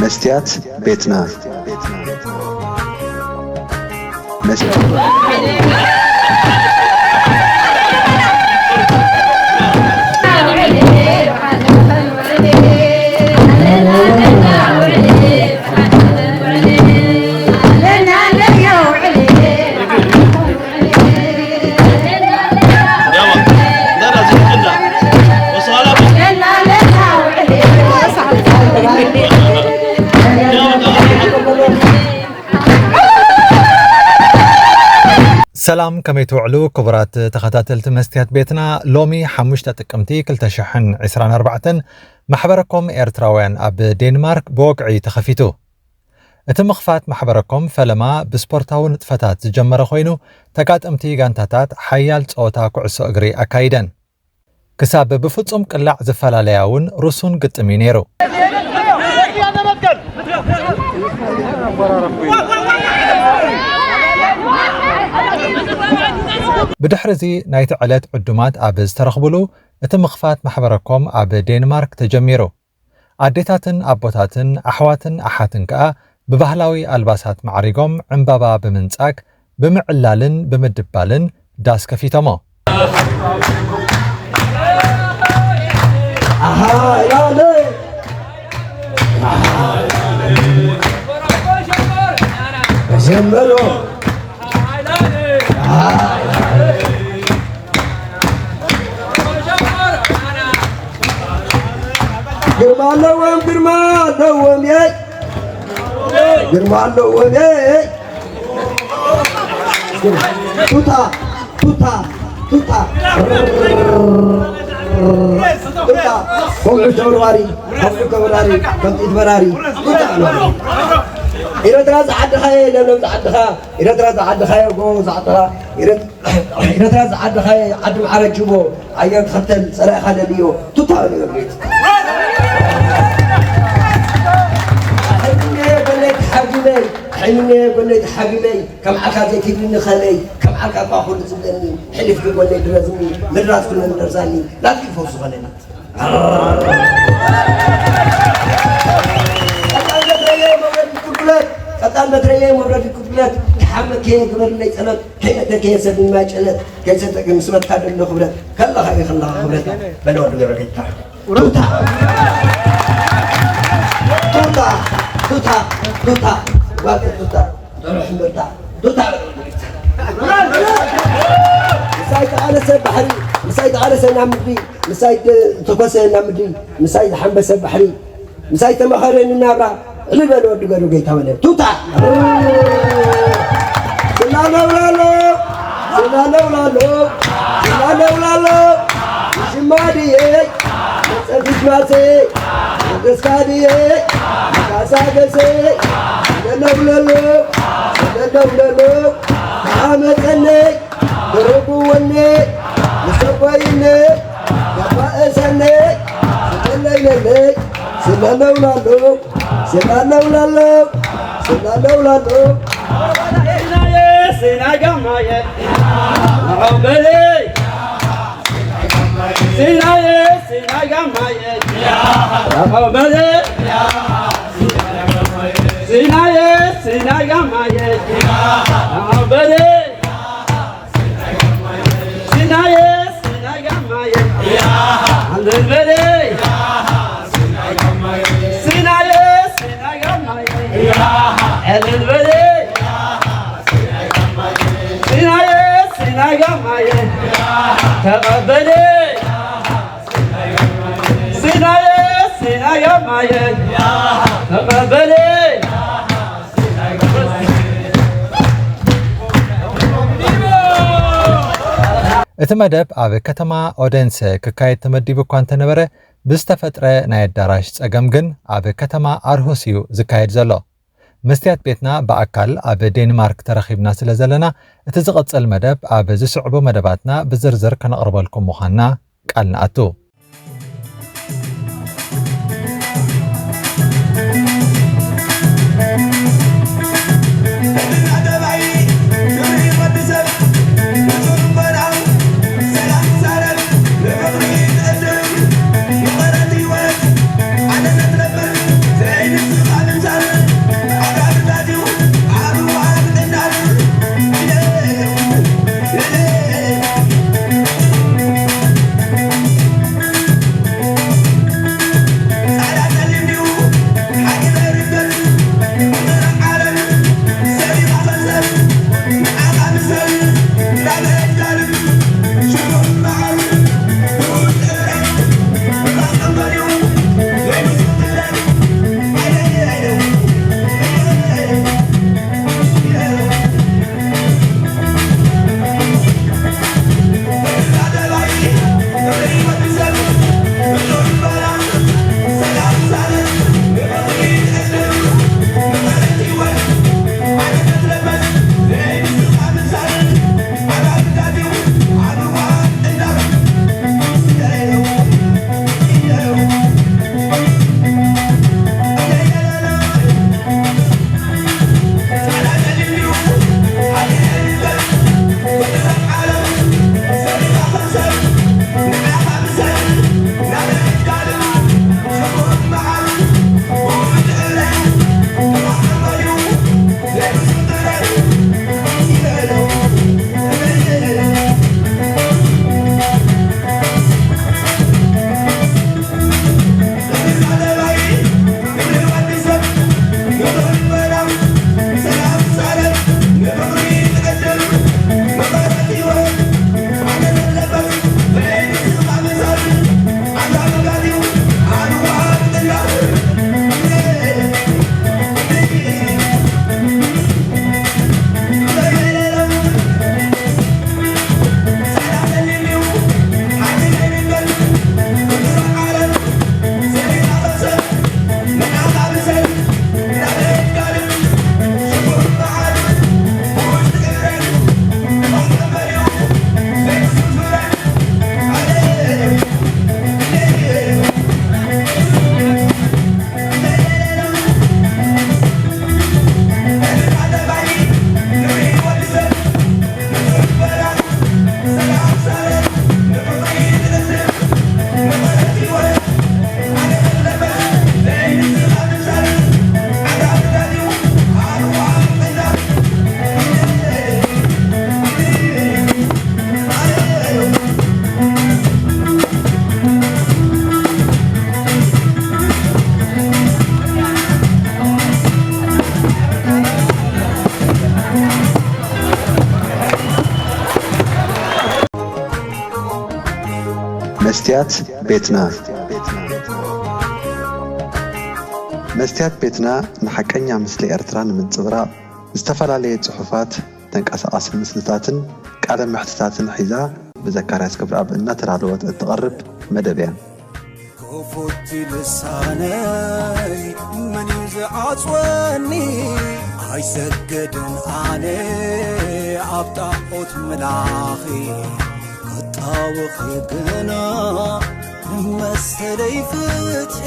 መስትያት ቤትና። መስ- ሰላም፣ ከመይ ትውዕሉ ክቡራት ተኸታተልቲ መስትያት ቤትና? ሎሚ ሓሙሽተ ጥቅምቲ ክልተ ሽሕን ዕስራን ኣርባዕተን ማሕበረኮም ኤርትራውያን ኣብ ዴንማርክ ብወግዒ ተኸፊቱ። እቲ ምኽፋት ማሕበረኮም ፈለማ ብስፖርታዊ ንጥፈታት ዝጀመረ ኮይኑ፣ ተጋጠምቲ ጋንታታት ሓያል ጸወታ ኩዕሶ እግሪ ኣካይደን። ክሳብ ብፍጹም ቅላዕ ዝፈላለያ እውን ርሱን ግጥም እዩ ነይሩ። ብድሕሪ እዚ ናይቲ ዕለት ዕዱማት ኣብ ዝተረኽብሉ፣ እቲ ምኽፋት ማሕበረኮም ኣብ ዴንማርክ ተጀሚሩ። ኣዴታትን ኣቦታትን ኣሕዋትን ኣሓትን ከኣ ብባህላዊ ኣልባሳት ማዕሪጎም ዕምባባ ብምንጻግ ብምዕላልን ብምድባልን ዳስ ከፊቶሞ። ግርማ ኣለዎም ግርማ ኣለዎም የይ ግርማ ኣለዎም የይ ቱታ ቱታ ቱታ ቱታ ኮምዑ ተወርዋሪ ኮምዑ ተወራሪ ከምጢት በራሪ ቱታ ኣለዎም ኤረትራ ዝዓድኻ ለምለም ዝዓድኻ ኤረትራ ዝዓድኻ ጎ ዝዓድኻ ኤረትራ ዝዓድኻ ዓዲ መዓረ ጅቦ ኣየር ትኸተል ጸላኢኻ ለልዮ ቱታ ንገብሬት ሕልምየ ጎነይ ተሓቢበይ ሕልምየ ጎነይ ተሓቢበይ ከም ዓካ ዘይትብልኒ ኸለይ ከም ዓካ እኳ ኩሉ ዝብለኒ ሕሊፍኪ ጎነይ ድረዝኒ ምድራዝኩ መንደርዛኒ ናትኪ ፈውስ ኾነኒ ቀጣን በትረየ መውረድ ክብለት ቀጣን በትረየ መውረድ ክብለት ተሓመከየ ግበርለይ ጸሎት ከይነተከየ ሰብ ማጨለት ከይሰጠቂ ምስ መትካ ደሎ ክብረት ከለኻ እዩ ከለኻ ክብረታ በለ ወዲ ገብረ ከይታ ቱታ ቱታ ቱታ ቱታ ዋቂ ቱታ ጥሩሕ እምበርታ ቱታ ምሳይ ተቃለሰ ባሕሪ ምሳይ ተቃለሰ ናብ ምድሪ ምሳይ ተኮሰ ናብ ምድሪ ምሳይ ዝሓንበሰ ባሕሪ ምሳይ ተመኸረ ንናብራ ዕልል በለ ወዲ ገዱ ገይታ በለ ቱታ ስናለውላሎ ስናለውላሎ ስናለውላሎ ሽማ ድየ መጸፊት ማሰ ደስካ ድየ መቃሳገሰ ስለለውለሎ ስለለውለሎ ተዓመጸነይ ተረጉወነይ ምሰጓይነይ ያባእሰነይ ስለለይለለይ ስለለውላሎ ስናለውላሎ ስናለውላሎ ስናየ ስናጋማየ ንዓው በለይ ስናየ ስናጋማየ ንዓው በለይ ስናየ ስናጋማየ ንዓው በለይ ስናየ ስናጋማየ ኣንደልበለይ ስናየ ስናጋማየ ዕልልበለይ ስናየ ስናጋማየ ተቐበለይ ስናየ ስናጋማየ ተቐበለይ እቲ መደብ ኣብ ከተማ ኦደንሰ ክካየድ ተመዲቡ እኳ እንተነበረ፣ ብዝተፈጥረ ናይ ኣዳራሽ ጸገም ግን ኣብ ከተማ ኣርሁስ እዩ ዝካየድ ዘሎ። መስትያት ቤትና ብኣካል ኣብ ዴንማርክ ተረኺብና ስለ ዘለና፣ እቲ ዝቕጽል መደብ ኣብ ዝስዕቡ መደባትና ብዝርዝር ከነቕርበልኩም ምዃንና ቃል ንኣቱ። መስትያት ቤትና። መስትያት ቤትና ንሓቀኛ ምስሊ ኤርትራ ንምንጽብራቕ ዝተፈላለየ ጽሑፋት፣ ተንቀሳቓሲ ምስልታትን ቃለ መሕትታትን ሒዛ ብዘካርያስ ክብረኣብ እናተዳለወት እትቐርብ መደብ እያ። ክፉት ልሳነይ መን እዩ ዝዓጽወኒ? ኣይሰገድን ኣነ ኣብ ጣዖት ምላኺ ክጣወኺ ግና መሰለይ ፍትሒ